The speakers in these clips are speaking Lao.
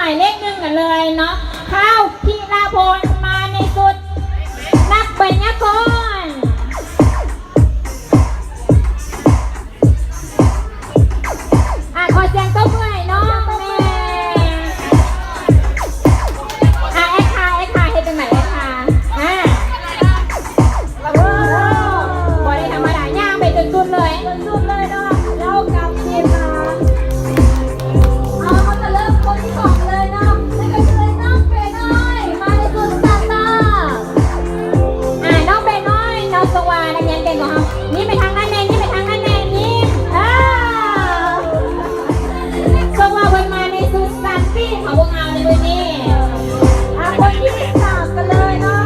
ໝາຍເລກໜຶ່ງກັນເລີຍເນາະ ທ້າວ ທີລະພົນ ມາໃນຊຸດນັກໄວຍາກອນ. ອ່າ ຂໍສຽງຕົບມືໃຫ້ນ້ອງແດ່. ອ່າ ແອັກຄາ ແອັກຄາ ເຮັດຈັ່ງໃດແອັກຄາ? ອ່າ ໂອ້ ບໍ່ໄດ້ທຳມະດາ ຍ່າງໄປຈົນສຸດເລີຍ ຈົນສຸດເລີຍເນາະ ແລ້ວກັບຄືນມາ. ເອົາ ເຮົາຈະເລີ່ມຄົນທີສອງເລີຍເນາະ ນັ້ນກໍຄືນ້ອງເປນ້ອຍ ມາໃນຊຸດຊານຕາ. ອ່າ ນ້ອງເປນ້ອຍ ນ້ອງສະຫວ່າງ ນັກຮຽນເກັ່ງຂອງເຮົາ ຍິ້ມໄປທາງນັ້ນແດ່ ຍິ້ມໄປທາງນັ້ນແດ່ ຍິ້ມ ເອີ ສະຫວ່າງເພິ່ນມາໃນຊຸດຊັນຕີຂອງພວກເຮົາໃນມື້ນີ້. ອ່າ ຄົນທີສາມກັນເລີຍເນາະ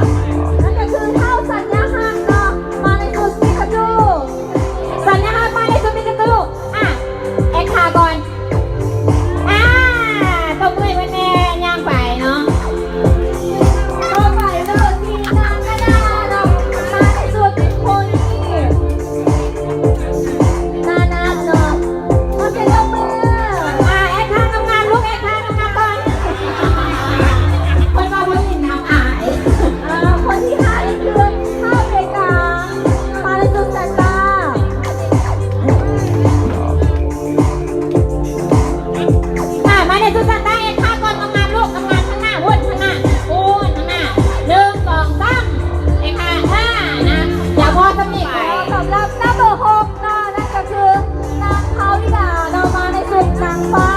ນັ້ນກໍຄືທ້າວສັນຍາຮັກເນາະ ມາໃນຊຸດປິກາຈູ. ສັນຍາຮັກມາໃນຊຸດປິກາຈູ. ອ່າ ແອັກຄາກ່ອນ. ອ່າ ຕົບມືໃຫ້ເພິ່ນແດ່ ຍ່າງໄປເນາະ. ຕໍ່ໄປເລີຍທີ່ນານາເນາະ ມາໃນຊຸດໂພນີ ນານາເນາະ. ໂອເຄ ຕົບມື. ອ່າ ແອັກຄາງາມໆ ລູກ ແອັກຄາງາມໆ ກ່ອນ ເພິ່ນວ່າເພິ່ນຫຼິ້ນນ້ຳອາຍ. ອ່າ ຄົນທີຫ້ານີ້ຄືທ້າວເມກາ ມາໃນຊຸດຊານຕາ. ອ່າ ມາໃນຊຸດຊານຕາ ແອັກຄາກ່ອນ ງາມໆ ລູກ ງາມໆ ຂ້າງໜ້າ ພຸ້ນ ຂ້າງໜ້າ ພຸ້ນ ຂ້າງໜ້າ ໜຶ່ງ ສອງ ສາມ ແອັກຄາ ອ່າ ນະ ຢ່າພໍສ່ຳນີ້ໄປ. ສຳລັບນຳເບີຫົກເນາະ ນັ້ນກໍຄືນາງພາວລິດາເນາະ ມາໃນຊຸດນາງຟ້າ.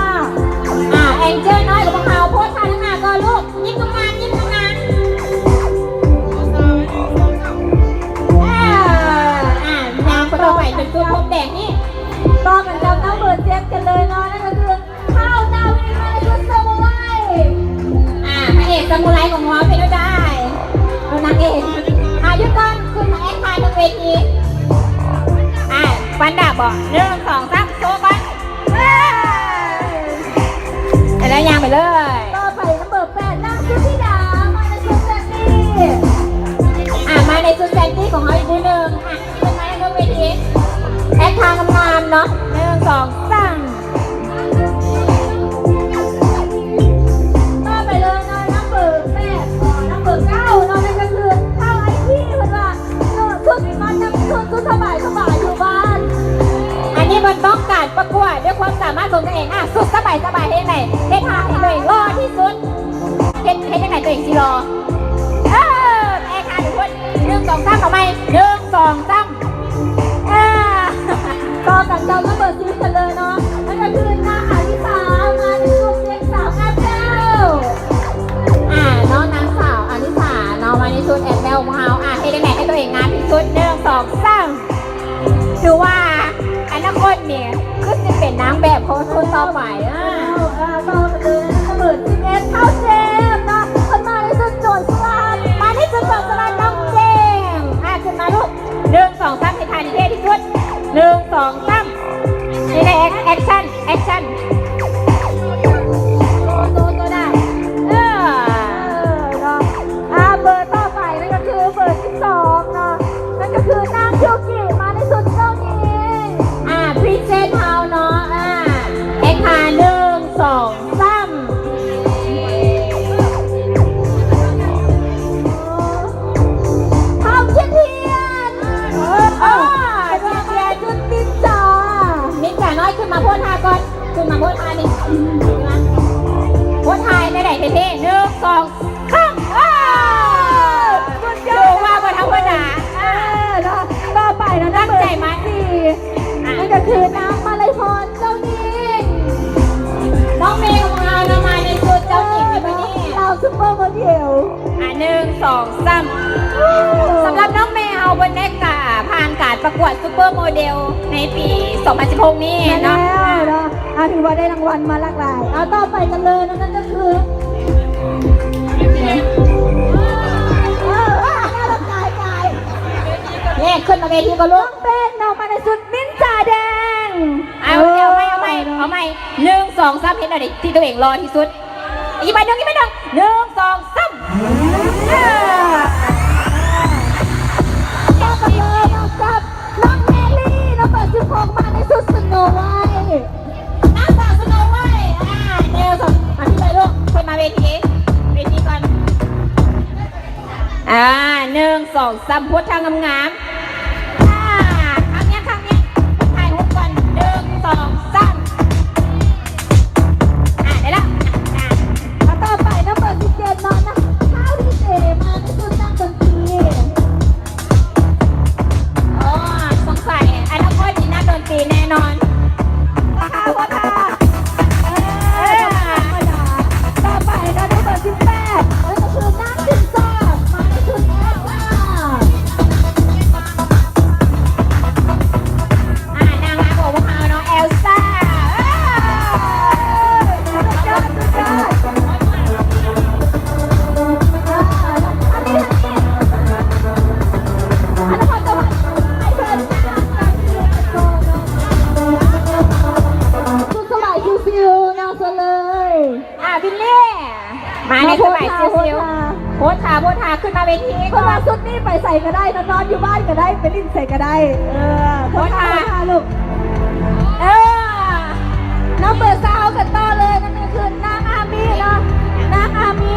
ອ່າ ແອງເຈີນ້ອຍຂອງພວກເຮົາ ໂພສທ່າຂ້າງໜ້າກ່ອນລູກ. ຍິ້ມງາມໆ ຍິ້ມງາມໆ ອ່າ ອ່າ ນາງຕໍ່ໄປເປັນຊຸດພົມແດງນີ້ ຕໍ່ກັນກັບນຳເບີເຈັດກັນເລີຍເນາະ ນັ້ນກໍຄືທ້າວນາວິນ ມາໃນຊຸດຊາມູໄລ. ອ່າ ພະເອກຊາມູໄລຂອງເຮົາເປັນແນວໃດ ໂດນນາງເອກ. ອ່າ ຢຸດກ່ອນ ຂຶ້ນມາແອັກຄາເທິງເວທີ. ອ່າ ຟັນດາບບໍ່ ໜຶ່ງ ສອງ ສາມ ໂຊກ່ອນ. ເອີ ແລ້ວຍ່າງໄປເລີຍ. ຕໍ່ໄປນຳເບີແປດ ນາງສຸທິດາ ມາໃນຊຸດແຊນຕີ. ອ່າ ມາໃນຊຸດແຊນຕີຂອງເຮົາອີກຜູ້ໜຶ່ງ. ອ່າ ຂຶ້ນມາໃນເທິງເວທີ ແອັກທ່າງາມໆ ເນາະ ໜຶ່ງ ສອງ ສາມ. ຕໍ່ໄປເລີຍເນາະ ນຳເບີແປດ ເອີ ນຳເບີເກົ້າເນາະ ນັ້ນກໍຄືທ້າວໄອທີ ເພິ່ນວ່າ ເນາະ ຊຸດມັນນຳ ຊຸດ ຊຸດສະບາຍໆ ຢູ່ບ້ານ. ອັນນີ້ເພິ່ນຕ້ອງການປະກວດດ້ວຍຄວາມສາມາດຂອງຕົວເອງ. ອ່ະ ຊຸດສະບາຍໆ ເຮັດຈັ່ງໃດ? ເຮັດໃຫ້ຕົວເອງຫຼໍ່ທີ່ສຸດ. ເຮັດ ເຮັດຈັ່ງໃດຕົວເອງຊິຫຼໍ່? ເອີ ແອຄາທຸກຄົນ ໜຶ່ງ ສອງ ສາມ ເອົາໃໝ່ ໜຶ່ງ ສອງ ສາມ. ອ່າ ຕໍ່ກັນກັບນຳເບີສີ່ກັນເລີຍເນາະ ນັ້ນກໍຄືນາງອາລິສາ ມາໃນຊຸດເດັກສາວແອັບແບວ. ອ່າ ເນາະ ນາງສາວອາລິສາເນາະ ມາໃນຊຸດແອັບແບວຂອງເຮົາ. ອ່າ ເຮັດຈັ່ງໃດໃຫ້ຕົວເອງງາມທີ່ສຸດ? ໜຶ່ງ ສອງ ສາມ. ຖືວ່າອະນາຄົດນີ້ຄືຊິເປັນນາງແບບຄົນຕໍ່ໄປ. ອ່າ ອ່າ ຕໍ່ກັນເລີຍນະ ເບີສິບເອັດ ທ້າວເຈມເນາະ ເພິ່ນມາໃນຊຸດໂຈນສະລັດ ມາໃນຊຸດໂຈນສະລັດ ນ້ອງເຈມ. ອ່າ ຂຶ້ນມາລູກ ໜຶ່ງ ສອງ ສາມ ເຮັດທ່າທີ່ເທ່ທີ່ສຸດ ໜຶ່ງ ສອງ ສາມ. ນີ້ໄດ້ແອັກ ແອັກຊັນ ແອັກຊັນ ໂຊ ໂຊ ໂຊໄດ້ ເອີ ເນາະ. ອ່າ ເບີຕໍ່ໄປນັ້ນກໍຄືເບີສິບສອງເນາະ ນັ້ນກໍຄືນາງຢູກິ ມາໃນຊຸດເຈົ້າຍິງ. ອ່າ ພຣີເຊັນເຮົາເນາະ ອ່າ ແອັກທ່າ ໜຶ່ງ ສອງ ສາມ. ທ້າວຄຽນທຽນ ເອີ ເອີ ຄຽນທຽນ ຊຸດນິນຈາ ນິນຈານ້ອຍ ຂຶ້ນມາໂພສທ່າກ່ອນ ຂຶ້ນມາໂພສທ່ານີ້ ໂພສທ່າແນວໃດເທ່ໆ ໜຶ່ງ ສອງ ສາມ. ເອີ ສຸດຍອດ ຖືວ່າບໍ່ທຳມະດາ. ເອີ ເນາະ ຕໍ່ໄປນະ ຕັ້ງໃຈມາ ນຳເບີສີ່ ອ່າ ນັ້ນກໍຄືນາງມາໄລພອນ ເຈົ້າຍິງ ນ້ອງເມຂອງເຮົານະ ມາໃນຊຸດເຈົ້າຍິງໃນມື້ນີ້ ລາວຊຸບເປີໂມເດວ. ອ່າ ໜຶ່ງ ສອງ ສາມ. ສຳລັບນ້ອງເມເຮົາ ເພິ່ນໄດ້ກາ ຜ່ານການປະກວດຊຸບເປີໂມເດວໃນປີສອງພັນສິບຫົກນີ້ເນາະ ແມ່ນແລ້ວເນາະ. ອ່າ ຖືວ່າໄດ້ລາງວັນມາຫຼາກຫຼາຍ. ເອົາ ຕໍ່ໄປກັນເລີຍເນາະ ນັ້ນກໍຄື ເອີ ເອີ ກາຍ ກາຍ ແຍກຂຶ້ນມາເວທີກໍລູກ ເປັນເນາະ ມາໃນຊຸດນິນຈາແດງ. ເອົາ ເອົາໃໝ່ ເອົາໃໝ່ ເອົາໃໝ່ ໜຶ່ງ ສອງ ສາມ. ເຮັດແນວໃດທີ່ຕົວເອງຫຼໍ່ທີ່ສຸດ? ອີກບາດໜຶ່ງ ອີກບາດໜຶ່ງ ໜຶ່ງ ສອງ ສາມ. ຕໍ່ໄປເລີຍກັບນ້ອງເມລີ ນຳເບີສິບຫົກ ມາໃນຊຸດສະໂນໄວ ນາງສາວສະໂນໄວ. ອ່າ ໜຶ່ງ ສອງ ອ່າ ທີ່ໄປລູກ ສ ເວທີ ເວທີກ່ອນ ອ່າ ໜຶ່ງ ສອງ ສາມ ໂພສທ່າງາມໆ ອ່າ ຂ້າງນີ້ ຂ້າງນີ້ ຖ່າຍຮູບກ່ອນ ໜຶ່ງ ສອງ ສາມ ອ່າ ໄດ້ແລ້ວ ອ່າ ອ່າ ຕໍ່ໄປນຳເບີສິບເຈັດເນາະ ນະ ທ້າວດີເຈ ມາໃນຊຸດນັກດົນຕີ ອໍ ສົງໄສອະນາຄົດນີ້ນັກດົນຕີແນ່ນອນ ເອີ ຕໍ່ໄປເນາະ ນຳເບີສິບແປດ ນັ້ນກໍຄືນາງສິນສອນ ມາໃນຊຸດແອລຊາ ອ່າ ນາງງາມຂອງພວກເຮົາເນາະ ແອລຊາ ເອີ ສຸດຍອດ ສຸດຍອດ ອ່າ ອັນນີ້ ອັນນະຄອນສະຫວັນ ໃຫ້ເພິ່ນ ຊຸດສະບາຍຊິວໆ ນຳເພິ່ນເລີຍ ອ່າ ບິນລີ້ ມາໃນສະບາຍຊິວໆ ໂພສທ່າ ໂພສທ່າ ຂຶ້ນມາເວທີ ເພາະວ່າຊຸດນີ້ໄປໃສກໍໄດ້ ນອນຢູ່ບ້ານກໍໄດ້ ໄປຫຼິ້ນໃສກໍໄດ້ ເອີ ໂພສທ່າ ໂພສທ່າລູກ ເອີ ນຳເບີຊາວກັນຕໍ່ເລີຍ ນັ້ນກໍຄືນາງອາມີເນາະ ນາງອາມີ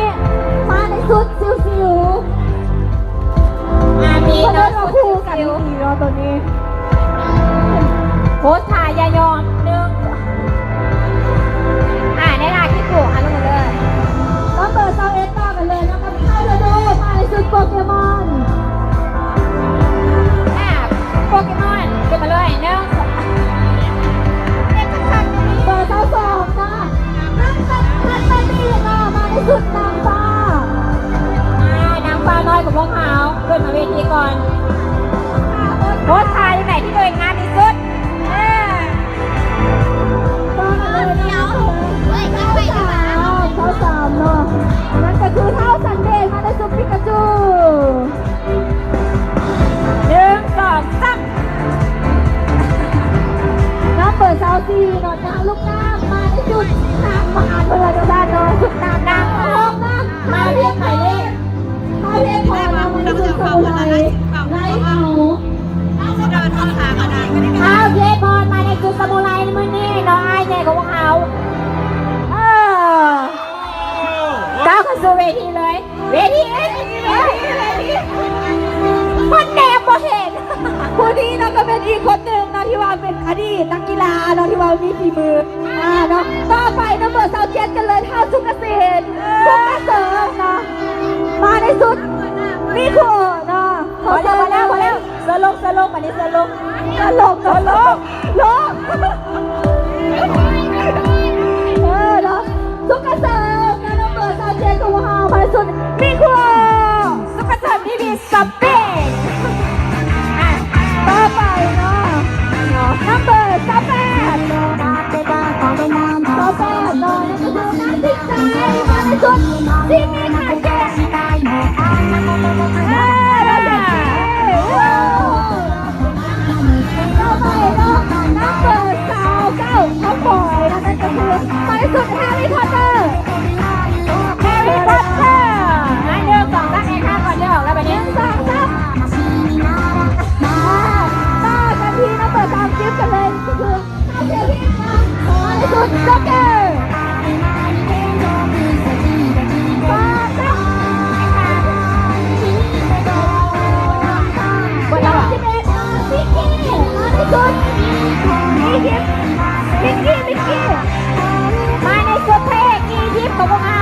ມາໃນຊຸດຊິວໆ ອາມີ ເພິ່ນເອີ້ນວ່າຄູ່ກັນອີ່ຫຼີເນາະ ໂຕນີ້ ໂພສທ່າຢ່າຍອມ ໜຶ່ງ ອ່າ ໃນທ່າຄິດຖືກ ອ່າ ລົງເລີຍ ນຳເບີຊາວເອັດ ຕໍ່ກັນເລີຍເນາະ ກັບໄທໂລໂດ ມາໃນຊຸດໂປເກມອນ ອ່າ ໂປເກມອນ ຂຶ້ນມາເລີຍ ໜຶ່ງ ສອງ ເປັນຄັກ ເບີຊາວສອງເນາະ ນາງ ນາງ ນາງ ນາງ ມາໃນຊຸດນາງຟ້າ ອ່າ ນາງຟ້ານ້ອຍຂອງພວກເຮົາ ຂຶ້ນມາເວທີກ່ອນ ໂພສທ່າຈັ່ງໃດທີ່ໂດຍງາມທີ່ສຸດ ເອີ ຕໍ່ມາເລີຍນະຄະ ຊາວສາມ ຊາວສາມເນາະ ນັ້ນກໍຄືທ້າວຊັນເດ ມາໃນຊຸດປິກາຈູ ໜຶ່ງ ສອງ ສາມ ນຳເບີຊາວສີ່ເນາະ ນາງລູກນ້ຳ ມາໃນຊຸດນາງມານເພິ່ນວ່າຈັ່ງຊັ້ນເນາະ ຊຸດນາງ ນາງອອກນາງ ມາວຽດໝາຍເລກ ມາວຽດ ພໍນຳໃນຊຸດສະມຸໄລ ໄລ່ເອົາ ອ້າວ ເຍບອນມາໃນຊຸດສະມຸໄລໃນມື້ນີ້ເນາະ ອ້າຍໃຫຍ່ຂອງພວກເຮົາ ເອີ ກ້າວເຂົ້າສູ່ເວທີເລີຍ ເວທີ ເວທີ ຄົນແນມບໍ່ເຫັນ ຜູ້ນີ້ເນາະ ກໍເປັນອີກຄົນໜຶ່ງເນາະ ທີ່ວ່າເປັນອະດີດນັກກິລາເນາະ ທີ່ວ່າມີຝີມື ອ່າ ເນາະ ຕໍ່ໄປນຳເບີຊາວເຈັດກັນເລີຍ ທ້າວສຸກກະສິນ ສຸກກະເສີມເນາະ ມາໃນຊຸດ ມີຄູເນາະ ຂໍເຊີນ ພໍແລ້ວ ພໍແລ້ວ ເຊີນລົງ ເຊີນລົງ ບາດນີ້ເຊີນລົງ ເຊີນລົງ ເຊີນລົງ ລົງ ເອີ ເນາະ ສຸກກະເສີມນະ ນຳເບີຊາວເຈັດຂອງເຮົາ ມາໃນຊຸດ ມີຄູ ສຸກກະເສີມ ມີບີ ສະເປນ ອ່ະ ຕໍ່ໄປເນາະ ນຳເບີຊາວແປດ ຊາວແປດເນາະ ນັ້ນກໍຄືນາງທິດໃຈ ມາໃນຊຸດ ທີ່ມີຂາແກະ ເອີ ນັ້ນແຫຼະ ເອີ ຕໍ່ໄປເນາະ ນຳເບີຊາວເກົ້າ ຂອງບອຍ ນັ້ນກໍຄື ມາໃນຊຸດ Harry Potter Harry Potter ອ່ະ ໜຶ່ງ ສອງ ສາມ ແອກຊັນ ກ່ອນຈະອອກແລ້ວບັດນີ້ ໜຶ່ງ ສອງ ສາມ ອ່າ ຕໍ່ກັນທີ່ນຳເບີສາມສິບກັນເລີຍ ກໍຄື Harry Potter ມາໃນຊຸດ Joker ສອງ ສາມ ເບິດແລ້ວຫວາ? ສິບເອັດ Mickey ມາໃນຊຸດ ອີຢິບ Mickey Mickey Mickey ມາໃນຊຸດພະເອກອີຢິບຂອງພວກເຮົາ